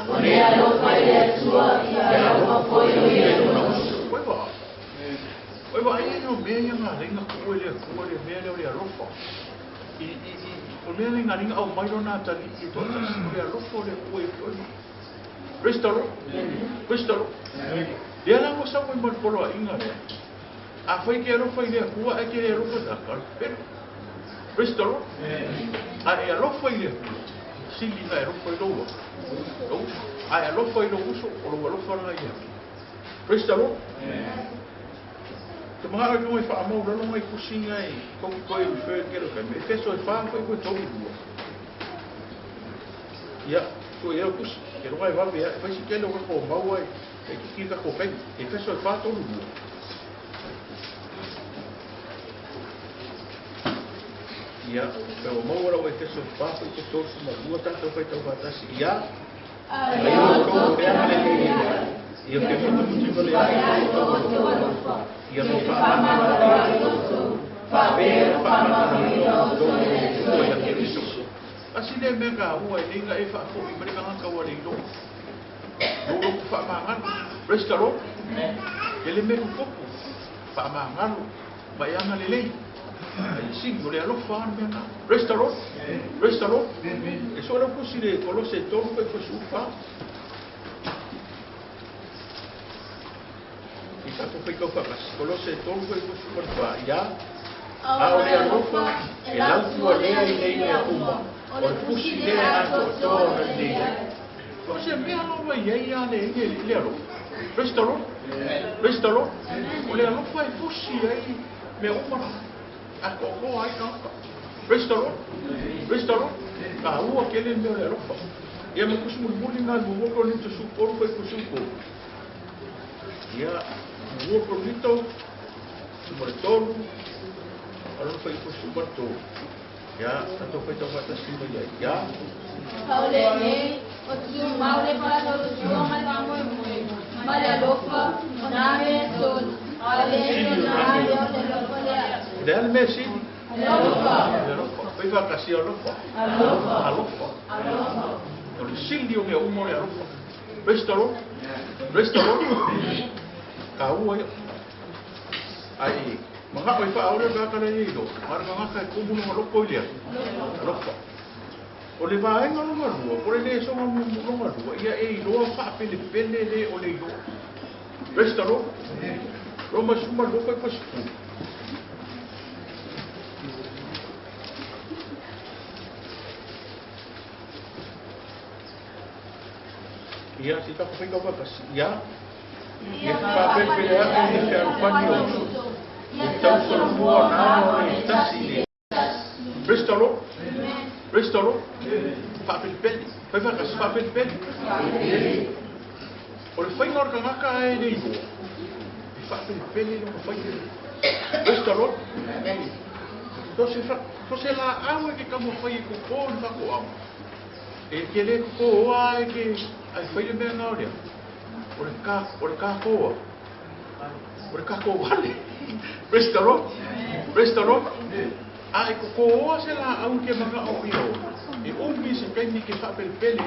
O le alofa i le Atua, ia alofa foi o ia i lona uso. Oi va. Oi va ai no mea ia ngā lenga ku le ku le mea le o le alofa. I i i o mea le ngā lenga au mai lona tali i to tasi o le alofa o le ku e oi. Praise the Lord. Praise the Lord. Lea la mo sa mo i poloaiga lea. A fai ke alofa i le Atua e ke le alofa ta ka. Pero Praise the Lord. A e alofa i le Atua. Sili na e alofa i loa. A e alofa i lo uso o lo alofa la i Atua. Praise the Lord. Te mga ka mai wha lalo ngai kusinga i koki koe i refer ke lo kai. Me feso e wha koe koe tau lua. Ia, ko e kusi. Ke ronga e wawe e whaisi ke lo ka ko maua e kiki ka ko kai. E feso e wha tolu lua. Ia, pe o maua rau e feso e wha koe koe tolu ma lua tātou whai tau whatasi. Ia, Ai ai o o kou tou pea le le ia te mutu mutu le ai ia mo wha Asi le mea ka ua e lenga e whaafo i marika ngā kaua le ilo. Lolo ku whaamangalo. Praise the Lord. E le mea kukopu. Whaamangalo. Ma e anga lelei. Ai sing o le alofa ana mea ngā. Praise the Lord. Praise the Lord. E so lau kusi le kolose tolu kai ko sufa. I tātou whai kau whakasi. Kolose tolu kai ko sufa. Ia. A o le alofa e lautua lea i nei mea uma. O le pusi lea atoatoa o le nei. O se mea lava i ai a le inge le alofa. Praise the Lord. Praise the Lord. O le alofa e pusi ai mea uma la. A kokoa ai ka. Praise the Lord. Praise the Lord. Ka ua ke le mea o le alofa. Ia me kusi muli ngā mua ko ni te sukoro ko ko suko. Ia mua ko ni to sumare tolu. Alofa i ko sumare tolu. Ia tatou whai tau whatasi mai ai. Ia. Haole nei, o tumau le faatoatoa ma le faamoemoe. Ma le alofa, o nā mea tonu. A le o nā mea o le alofa le Atua. Le ale mea sili. Alofa. Le alofa. Whai whakasi alofa. Alofa. Alofa. Alofa. O le sili o mea uma o le alofa. Praise the Lord. Praise the Lord. Ka ua ia. Ai, mga koe wha aore ka kare i ro. Mara ngā kai kumu no loko i lea. Alofa. O le vaenga longa lua, o le le songa longa lua, ia e iloa whaapele pele le o le iloa. Praise the Lord. Roma suma loko e pasipu. Ia, si tako whaika wapasi. Ia, ia whaapele pele a e le whearufani o uso. I tau solomua nā o le tasi le. Praise the Lord. Praise the Lord. Whaapele pele. Whai whakasi whaapele pele. O le whainga o le kangaka e le iloa. E whaapele pele le whai. Praise the Lord. To se la au e ke kamo whai e koko ni whako au. E ke le koko oa e ke ai whai le mea ngā o lea. O le ka o le ka koa. O le ka koa wale. Praise the Lord. Praise the Lord. A e ko se la au ke manga o i o. E umi se kaimi ke whaapele pele.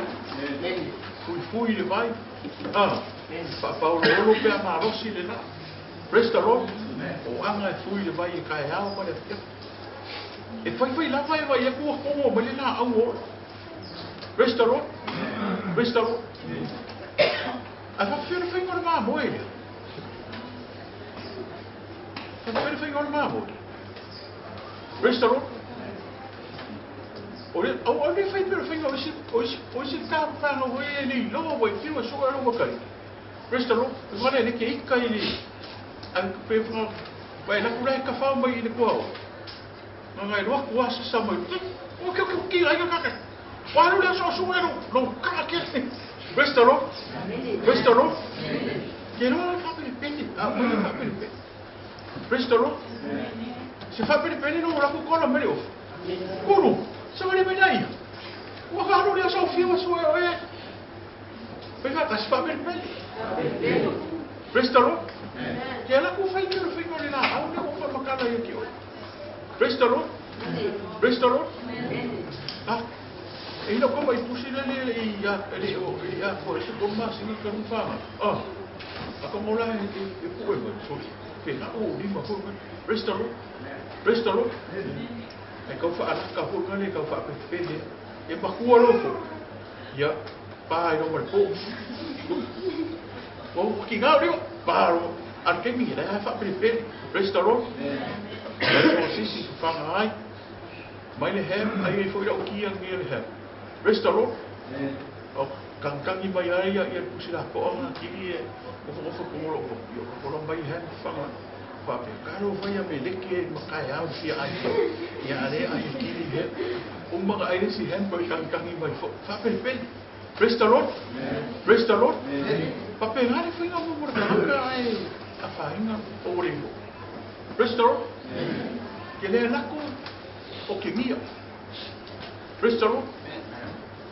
Fui fui le vai. Ah. Whaapaolo olo pea malosi le na. Praise the Lord. O anga e fui le vai e kai au ma le E fai fai lava e vai e kua kongo ma le na au o. Praise the Lord. Praise the Lord. A whawhiwhira whai ngore mā moe lea. Whawhiwhira whai ngore mā moe. Praise the Lord. O le, au au le whai pera whai ngore isi, o isi, o isi tā whanga hoi e nei loa wai whiwa soa ero wakai. Praise the Lord. Ngore le ke ika i le, a pe whanga, wai laku lai ka whao mai i le kua o. Ngai loa kua sa sa mai. O ke ke ke ai ka ka. Waru le so so ero, no ka ke. Praise the Lord. Praise the Lord. Ke loa whapere pele, a mo le whapere pele. Praise the Lord. Se whapere pele no la ku kola mele of. Kuru, sa wale mai nei. Ua ka haru le so fiwa so e. Pe ka tas whapere pele. Praise the Lord. Ke la ku whai ke whai ngore la au le o wha makala i ki o. Praise the Lord. Praise the Lord. Ah. E ina koma i pusi le le i a le o i a ko se ko ma singa ka rufa. Ah. A ko mola e e pu e mai so. Pe na o ni ma ko. Praise the Lord. Praise the Lord. E kau fa ala ka ho le kau fa pe pe le. E ma ku alo fo. Ia pa i no ma po. O ki ngā rio pa ro. An ke mi le fa pe pe. Praise the Lord. O sisi fa ai. Mai le hem ai e foi o ki ang le hem. Praise the Lord. O kankangi mai ai ia ia pusi la ko ona ki e o o ko lo ko yo ko lo mai hem fa fa pe karo vai a me leke makai au fi ai ia ale ai ki he o ma ai si hem ko kankangi mai fa pe pe. Praise the Lord. Praise the Lord. Pa pe ngare foi nga mo mo ka ai a fa inga o re. Praise the Lord. Ke le lako o ke mia. Praise the Lord.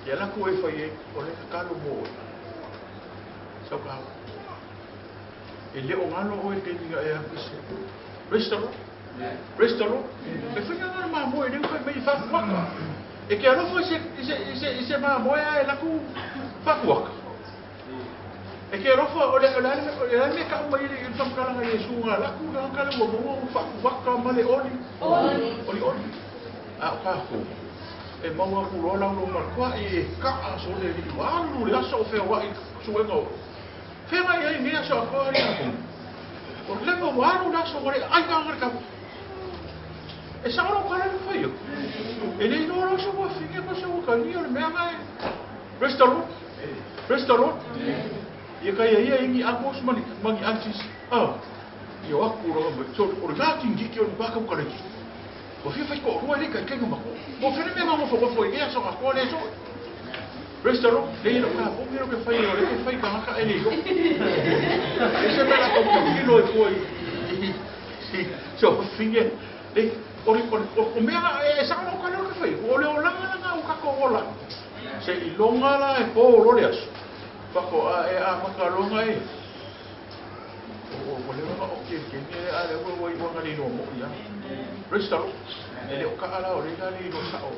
Ke lako e fai e o le kalo mo. Sau ka. E le o ngalo o e te ninga e apise. Praise the Lord. Praise the Lord. E fai ngā mā moe le fai mai whakuaka. E ke alofa se mā moe a e lako whakuaka. E ke alofa o le o le me ka mai le whakalanga Yesu ngā lako ngā kale ua mua whakuaka ma le oli. Oli oli. A o kākou. E maua ku loa lau lo markua e kaa so le li walu le aso o whea wai suenga o. Whea mai ai mea so akoa hari aku. O le ma walu le aso wale ai ka ngare kapu. E sa oro kare le whaio. E le ino oro sa wā whinge pa sa wā ni o le mea ngai. Praise the Lord. Praise the Lord. Ia kai ia ingi akos mani mangi antis. Ah. Ia aku ro mai. So o le ngā tingi ki o le baka ukareki. O fia fai ko rua le kai kai mako. O fere me mamo fo fo i so ka ko le so. Praise the Lord. Le ro ka po ke fai o le ke fai ka ka ele yo. E se me la ko ki lo i ko i. Si so finge le o le o mea e sa ro ka lo ke fai. O le o la la o ka ko o la. Se i longa la e po lo le aso. Fa ko a e a makalonga e. O o le o ke ke ni a le o i wa ngali no mo ia. Praise the Lord. E le o ka ala o le la le no sa o.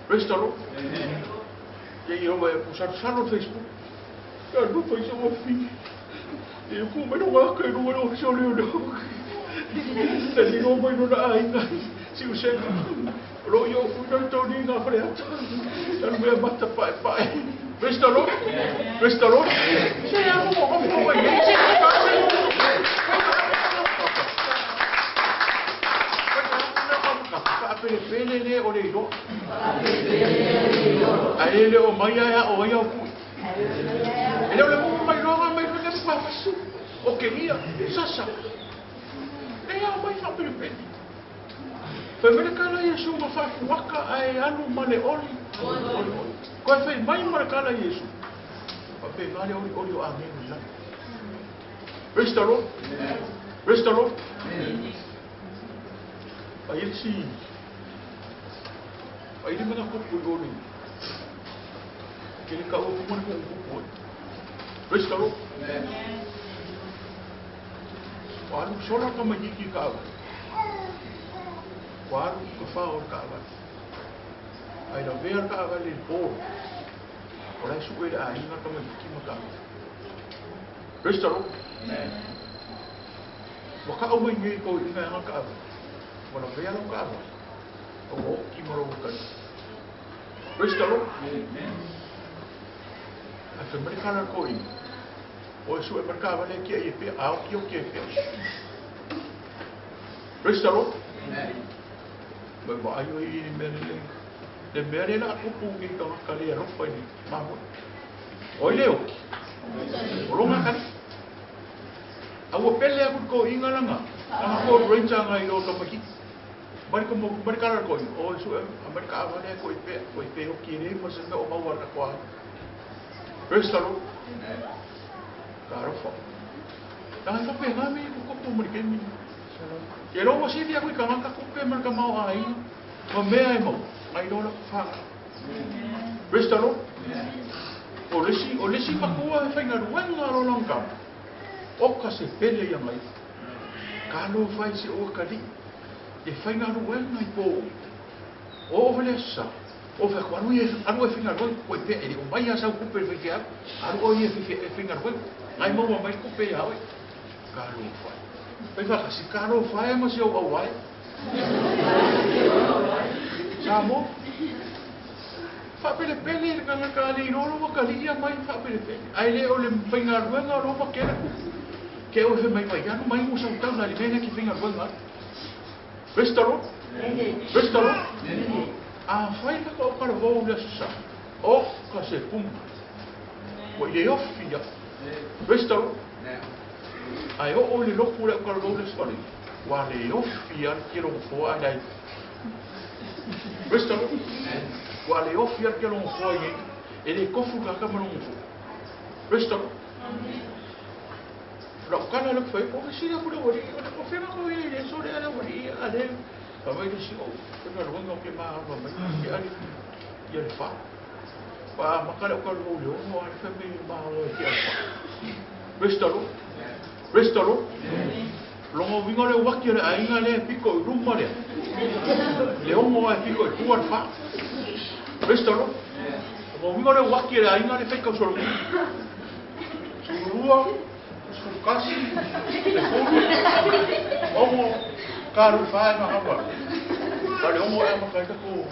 Praise the Lord. Ia i o e pusa sa no Facebook. Ka no fai so fi. E ku me no wa ka no no so le no. Le ni no mai no na ai na. Si u se. Ro yo fu no to ni na fre ata. Ta me mata pa pa. Praise the Lord. Praise the Lord. Se ya mo mo mo mo ye. Se ka se. Pele pele le o le ilo. Ai le o mai ia o ia o ku. E le o le mo mai loa mai le pa fasu. O ke mia sasa. E ia mai fa pele pele. Fa mele kala Yesu ma fa waka ai alu male oli. Ko fai mai male kala Yesu. Fa pe male oli oli o amen la. Praise the Lord. Praise the Lord. Ai si ai le mana ko ko ni. Ke le ka o ko mo ko ko. Praise the Lord. Amen. Ua alu sola le tamaititi i le taavale. Ua alu i tafao o le taavale. Ae lavea le taavale i le border. O la e sue e le aiga le tamaititi ma le taavale. Praise the Lord. Amen. Ua tau mai nei i toeaiina e ana le taavale. Ua lavea lau taavale. A ua oti ma lou atalii. Praise the Lord. Amen. Ae fai mai le tala a le toeaina, Oe sue mai le taavale e tiai e pea, a otioti ai pea. Praise the Lord. Amen. Mai vaai oe i le mea lelei. Le mea lea la tupu i tagata le alofa i le mamoe. Oi le oti. O lona atalii. A ua pele aku le toeaina lana, lana Ford Ranger na i lo tamaititi. Mai le mai le tala a le toeaina, oe sue, aumai le taavale ae koe pea, koe pe oti e leai ma se mea o maua le tatou aiga. Praise the Lord. Talofa. Leaga e faapena mea ia tutupu ma le taimi lenei. Ke lou ua sili aku i tagata tupe ma le tamaoaiga ma mea e maua, nai lo latou fanau. Praise the Lord. O le isi, o le isi matua e faigaluega a lo lana tama, oka se pele ia mai. Talofa i si ou atalii e faigaluega i po uma. Oo foi le aso Sa, oo fai atu, alu ia, alu oe e faigaluega, koe pea, e le o mai lava sau tupe i le faifeau, alu oe ia e faigaluega, na e maua mai le tupe ia oe. Talofa e. Fai faatasi, talofa e ma si ou auae. Samoa. Faapelepele le tagata a le iloa lou atalii mai faapelepele. Ae le o le faigaluega o lo makela tupu. Ke oe fai mai mai alu mai mo sau taula i le mea lea ke faigaluega ai. Praise the Lord. Praise the Lord. Afai ka o kalavou le aso Sa, oka se puma. Ua i le ofi ia. Praise the Lord. Ae oo i le lotu le au kalavou le aso Faleula, ua le ofi ia le tele o nofoa ae lai. Praise the Lord. Ua le ofi ia le tele o nofoa i nei. E le tofu le tagata ma lona nofoa. Praise the Lord. Lau tala lea ou fai atu, o fesili atu le aualii, o le tofega ko ia i le aso lea le aualii a le fai mai le isi o faigaluega o ke maava mai ke ali ia le fa. Pa amata le au talavou i le 6 a le fai mai maava e ke ali fa. Praise the Lord. Praise the Lord. Loga uiga o le uati o le aiga lea e pito i luma lea. Le 6 a e pito i tua le fa. Praise the Lord. Loga uiga o le uati o le aiga lea fai tausolomuli. 12, 11, 10, 6, ka alu fa e mahalu atu. Ka le 6 e amata ai tatou.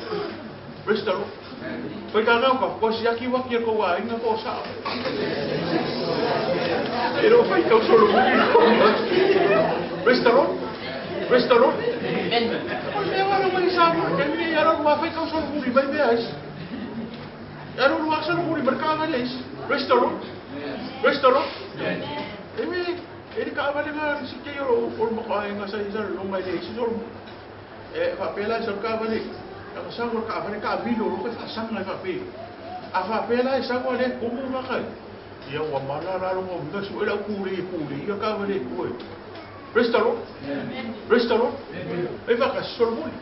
Praise the Lord. Fai tānau ka, kua siaki waki e kou aiga po o sao. E ro fai tau solomuli. Praise the Lord. Praise the Lord. Amen. O le mea wala mai sa mo, ke mea ia rau fai tau solomuli mai mea isi. Ia rau rua solomuli mai ka vale isi. Praise the Lord. Praise the Lord. E me, e le ka vale nga si ke o o maka sa isa lo mai le isi solomuli. E faapea la e sau le taavale, ana sau le taavale taamilo loa e faasaga e faapea. A faapea la e sau a lea tumu ma kai, ia ua mala la lona uiga sue le au pulei e pulei ia taavale e tua e. Praise the Lord. Praise the Lord. E faatasi Solomoni.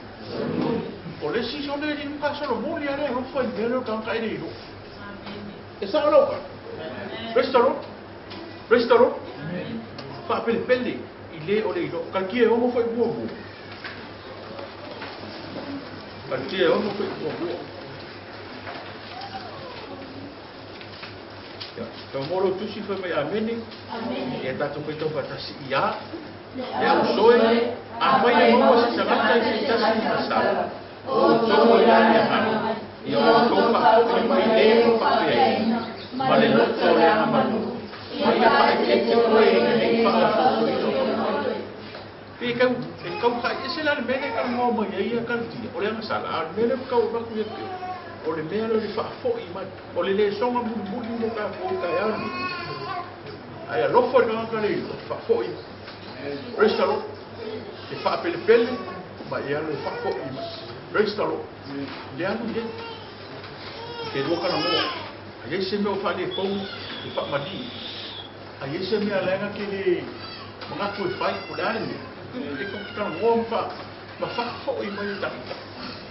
O le isi sole e le ka Solomoni a le alofa i mea lea o tagata e le iloa. E sao lau tala. Praise the Lord. Praise the Lord. Faapelepele i le o le iloa. Kalikia e ono foi muamua. Kalikia e ono foi muamua. Ia, ka mo lo tusi fai mai amene. Amene. Ia tatou faitau faatasi ia. Le au soe, a fai e maua se tagata i se tasi ma sa. O outou e la le agaga, ia outou faafoi mai le ma faapeaina, ma le loto o le agamanu, ma ia faaeteete oe ina ne i faaososoina oe. Pe kau, e kau taʻi ese la le mea lea e talanoa mai ai ia Kalitia, o le agasala, a o le mea lea ua tau avatu ia te oe, o le mea lea o le faafoʻi mai, o le lesona mulimuli mo tatou i taeao lenei. Ae alofa i le tagata le iloa, faafoʻi mai. Praise the Lord. E faapelepele ma e alu e faafoʻi mai. Praise the Lord. Le alu i ai. Ke lua talanoa. A iai se mea o faaletonu e faamalie. A iai se mea laina ke le manatu e fai, o le a le mea? E tou te talanoa ma faa, ma faafoʻi mai e tagata.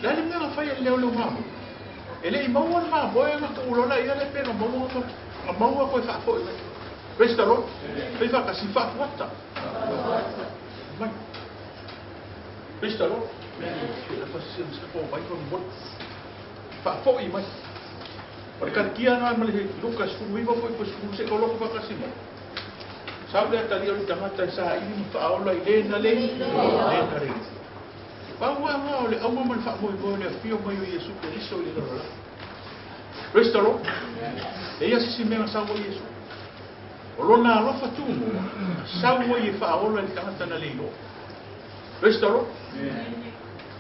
Le a le mea na fai e le leo leo mamoe? E le i maua le mamoe na tuulola ia le pe na maua na maua koe faafoʻi mai. Praise the Lord. Fai faatasi, faafuata. Mai. Praise the Lord. Faafo'i mai. O le kalikia na ma le Luka 19 foi po 10 se koloko faatasi mai. Sau le atalia o le tagata e saili ma faaola i le na le le na le. Pau anga o le auga ma le faamoemoe o le afio mai o Iesu Keriso i le lalolagi. Praise the Lord. E ia sisi mea na sau ai Iesu. O lona alofa tumua, sau ai e faaola i le tagata na le iloa. Praise the Lord.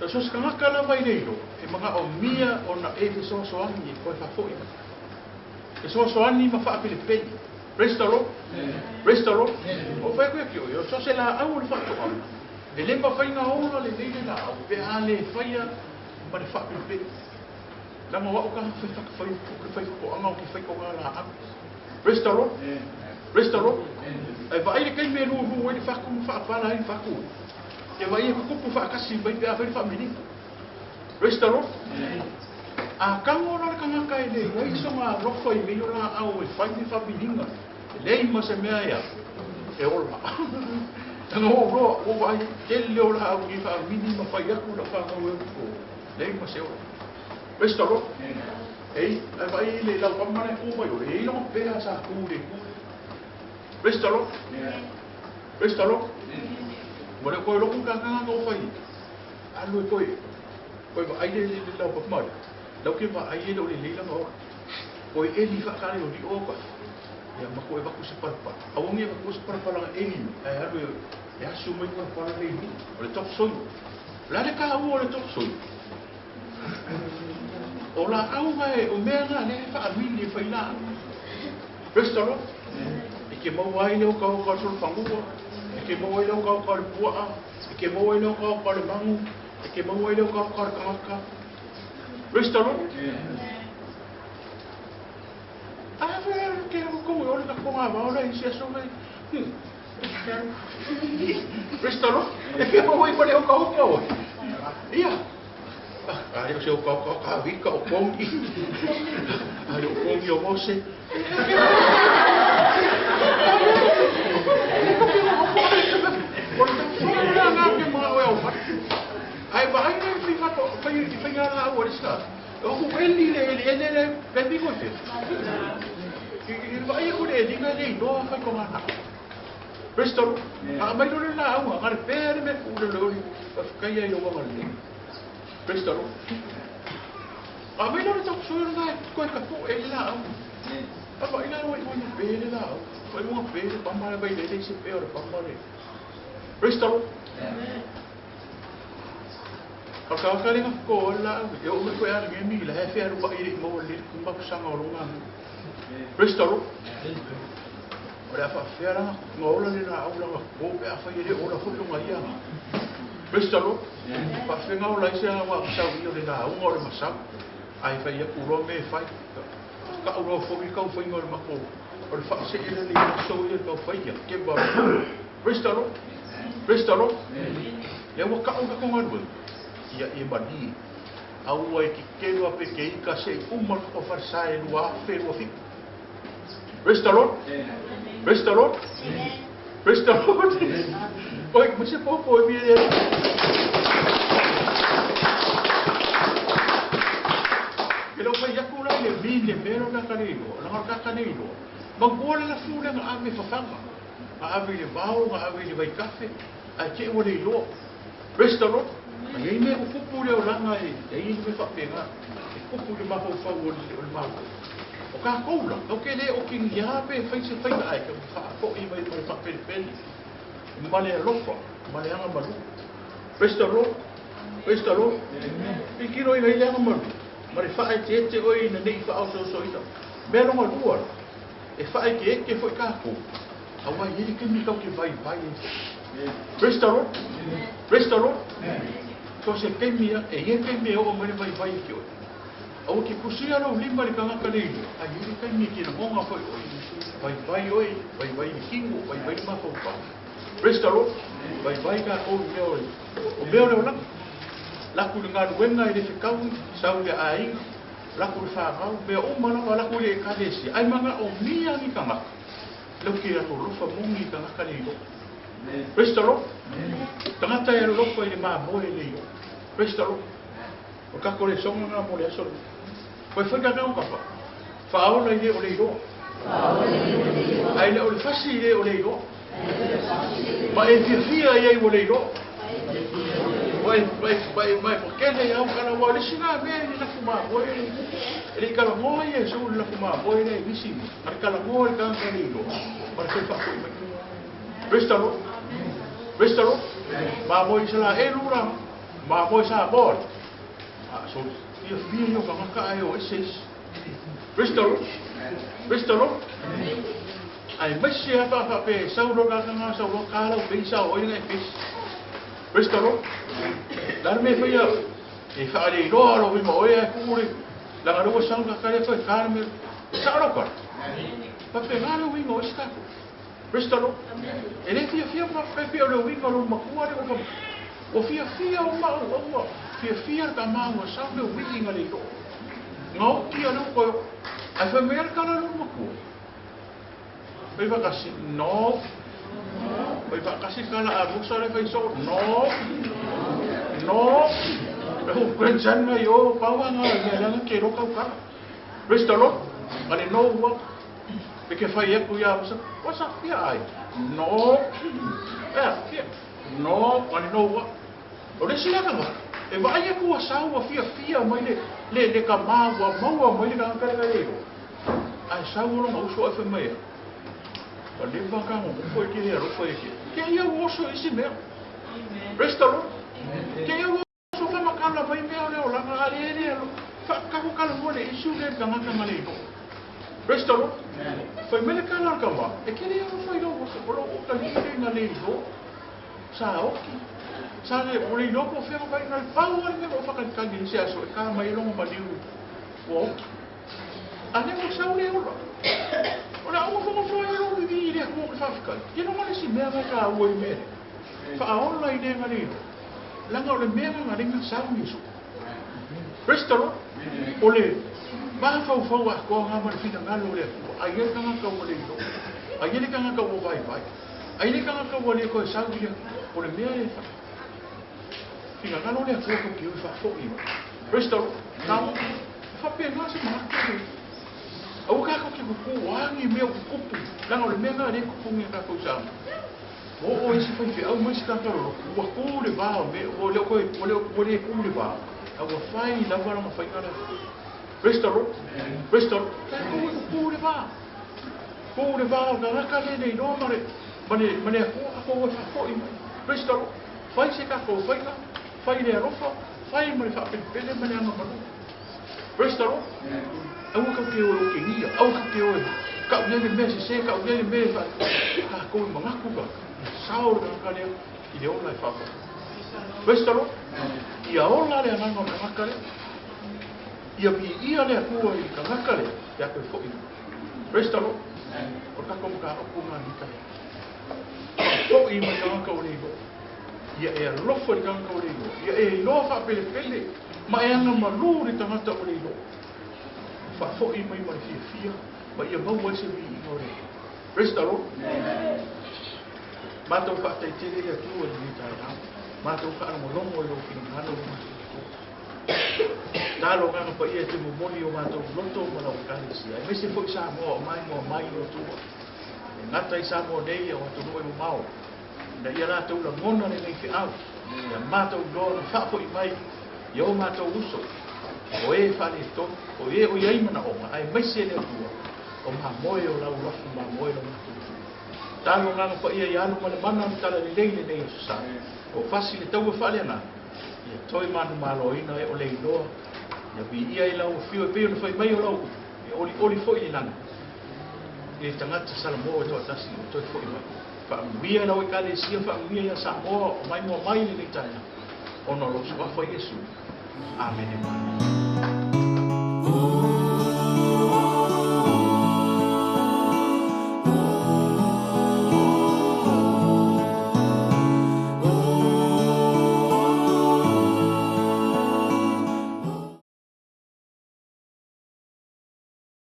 So se tagata lava i le iloa, e manaomia ona e fesoasoani e toe faafoi mai. Fesoasoani ma faapelepele. Praise the Lord. Praise the Lord. O fai koe ki o so se laau o le faatoaga. E le mafai ona ola lelei le laau pe a le faia ma le faapelepele. Leaga o au ka fai fai fai faatoaga o ke fai ko ngā laau. Praise the Lord. Praise the Lord. Ai vaai le taimi e lulu ai le faku ma faapala ai le faku. E vaai e kukupu faakasi mai pe a fai le faamiliga. Praise the Lord. A kago la le tagata e le iai soga alofa i mea o laau e fai le faamiliga. E leai ma se mea e a e ola. Leaga ua ou loa, ua ou vaai tele o laau i faamili ma fai atu lau fanau e upu. Leai ma se ola. Praise the Lord. Ei, ai vaai le lau pama le ku mai ole. Ei lona pea sa ku le ku. Praise the Lord. Praise the Lord. Ua le koe loku ka kanga o fai. Alu e koe. Koe vaai le le lau pama le. Lau ke vaai e le o le leila nga ola. Koe eli whaakare o li o ka. Ia ma koe vaku se palapala. Awangi e vaku se palapala nga eli. Ai alu e e asu mai palapala le ni. O le top soil. La le ka ua o le top soil. O laau ga e o mea na le faamili e fai laau. Praise the Lord. E ke maua ai le okaoka o le solofanua, e ke maua ai le okaoka o le puaa, e ke maua ai le okaoka o le magu, e ke maua ai le okaoka o le tagata. Praise the Lord. A fe ke ko o le ka konga va o le isi aso le. Praise the Lord. E ke maua ai pa le okaoka o. Ia. A le o se okaoka o ka vika o kongi. A le o kongi o Mose. Ai vaai le fai fato fai fai ngā au a le ska. O ku eli le eli ele le pepi ko te. I vaai ku le eli le iloa fai ko ngā. Praise the Lord. A mai lo le la au ngā le pē le me ku le le oli. Kai ai o wanga le. Praise the Lord. A mai lo le tau sui na koe ka pu e le la au. A vai la oi oi pē le la au. Oi ua pē le pama le vai le le se pē o le pama le. Praise the Lord. Ka ka ka lenga ko la au. E o me koe ala ngemi la he whea rupa i le mo le kumba kusanga o longa. Praise the Lord. O le afa whea ranga ngā ola le la au langa ko pe a whai e le ola foi longa ia. Praise the Lord. Pa whenga ola i se wa sau i o le la au ngā o le masau. Ai whai aku roa me whai. Ka au roa foi kau whai ngā o le mako. O le whaase e le le so i le kau whai ia. Ke ba. Praise the Lord. Praise the Lord. Le ua ka au ka konga rua. Ia e mani. Aua e ki kelua pe ke ika se i uma ka wharsae lua afe lua fiku. Praise the Lord. Praise the Lord. Praise the Lord. Oi, mo se popo e mire. Ke lau whai aku la le mi le mero na kare iloa, la ka kare iloa. Ma kua le la fule nga ave whawhanga. Nga ave le vao, nga ave le vai kafe, ai te ua le iloa. Praise the Lord. A iai mea o kupu le o langa e, e i me whapenga, e kupu le mafaufau o le, o le malo. O ka koula, kau ke le o kingi a pe whai se whaina ai, ka whaafoi mai mai whapelepele. Ma le alofa, ma le anga malu. Praise the Lord. Praise the Lord. I kiro i le anga malu. Ma le whae te ete oi na nei whaao so so ina. Mea longa lua, e whae ke eke foi kākou. A wai e ke mi kau ke vai vai e. Praise the Lord. Praise the Lord. So se kemi e ye kemi o mai vai vai ki oi. Au ki kusia lau lima le kangaka le ilo. Ai e kemi ki na ngonga foi oi. Vai vai oi, vai vai i kingo, vai vai mafaupa. Praise the Lord. Vai vai ka o mea oi. O mea o leo laka. Laku le ngaluenga e le whikau, sau le ainga, laku le whāngau, mea o malawa laku le ekalesia. Ai manga o mia ni kangaka. Lea ou te alolofa moni i tagata le iloa. Praise the Lord. Tagata e alolofa i le mamoe le iloa. Praise the Lord. O tatou lesoga lena mo le aso lenei. Koe fai tatou kapa. Faaola i le o le iloa. Ae le o le fasi i le o le iloa. Ma e fiafia i ai ua le iloa. Ma e, ma e, ma e, ma e pakele i au kala ua le isi na mea i le lafu mamoe. E le i kalagoa Iesu i le lafu mamoe lea i nisi mea. A le kalagoa i le tagata le iloa. Ma le fai faafoi mai. Praise the Lord. Praise the Lord. Mamoe Isaraelu la. Mamoe Samoa. A so fiafia ia o tagata ae o ese isi. Praise the Lord. Praise the Lord. Aemaise lava pe a faapea e sau loa le tagata sau loa ka lau pei sa o ai lena e pesi. Praise the Lord. Le a le mea e faia e faaleiloa lou ima oe ae tuu le laga lea ua sau le tagata lea toe ka le mea. E sao lau tala? Faapena le uiga o isi tatou. Praise the Lord. E le fiafia ma faapea o le uiga o lou matua lea ua Ua fiafia o ma'u a ua fiafia le tama ua sau le uiga le iloa. Gaoki a lea ua toe oo. Ae fai mai a le tala a lou matua. Fai faatasi, no. Fai faatasi le tala a Musa lea fai soo, no. No. Lou grandson ngai o pau a nga mea leaga ke iloa kau tala. Praise the Lord. A le no ua. Pe ke fai atu ia Musa, what's up, fia ai? No. Ea, fia. No, a le no ua. O le isi la tagata, e vaai atu ua sau ua fiafia mai le, le, le tama ua maua mai le tagata lea e iloa. Ae sau o lona uso ae fai mai ea, Ua leva ka nonofo e ke le alofa e ke. Ke ia ua oso i isi mea. Praise the Lord. Ke ia ua oso whamakala mai mea o le olaga a le le alo. Whakakakokala mua le issue le tagata ma le iloa. Praise the Lord. Fai mai le kala o le tama, e ke le alofa i lou oso, o lou oka li le na le iloa. Sa oki. Sa le, o le iloa po o fea mai na le pau o le mea o whakalikali i se aso e ka mai e longa maliu ua oki. A lea ua sau le ola. O le a ua fogofoa ai lou vivī i le Atua o le faafetai. Ke loga le isi mea na taua i mea lea. Faaola i le ga le iloa. Leaga o le mea na ga lenga sau Iesu. Praise the Lord. O le mafaufau atoa ga ma le finagalo o le Atua. Ai ai le tagata ua le iloa. Ai ai le tagata ua vaivai. Ai le tagata ua le toe sau i le Atua. O le mea e finagalo le Atua tou te o e faafoi mai. Praise the Lord. Tau. E faapena se manatu le aua tatou te tupu agi mea o tutupu leaga o le mea lena lea e tupu nei i a tatou i Samoa. Ua oo isi faifeau ma isi tagata loloto ua tu le va o mea ua le o toe ua le ua le tu le va a ua fai lava lana faiga lea. Praise the Lord. Praise the Lord. Tatou e tupu le va. Tu le va o le tagata lea e le iloa ma le ma le ma le Atua tatou e faafoi mai. Praise the Lord. Fai se tatou faiga, fai le alofa, fai ma le faapelepele ma le agamalu. Praise the Lord. Aua kau te o e okegia, aua kau te o e kau nei le mea sese, kau nei le mea e fa tatou e manatu ka sao le tagata lea i le ola e faafoi. Praise the Lord. Ia ola le agaga o le tagata lea. Ia viia le Atua i le tagata lea pe a toe foi mai. Praise the Lord. O le tatou mataupu lena i le Faafoi mai tagata o le iloa. Ia e alofa i le tagata ua le iloa. Ia e iloa faapelepele ma e agamalu le tagata ua le iloa. Faafoi mai ma le fiafia ma ia maua ai se viiga o le Atua. Praise the Lord. Matou faataitele le Atua i lenei taeao. Matou faalogologo i lou finagalo le matou Atua. Talo agaga paia e te momoli o matou loto ma lau Ekalesia, aemaise foi Samoa o maimoa mai le Atua. E gata i Samoa nei o atunuu e mamao. Ina ia latou lagona lenei feau, ia matou iloa ona faafoi mai i o matou uso, o e faaletonu, o e o i ai manaoga, aemaise le Atua, o mamoe o lau lafu mamoe lo matou Atua. Talo agaga paia ia alu ma le mana o le Talalelei i lenei aso sa, o fasi le taua faaleagaga, ia toe manumaloina e o le iloa, ia viia i lau afio e pei ona fai mai o lau upu, e olioli foi le lagi i le tagata Salamoa e toatasi ua toe foi mai. Faamanuia i lau Ekalesia, faamanuia ia Samoa o maimoa mai lenei taeao, ona o lou Suafa Iesu. Amene ma amene.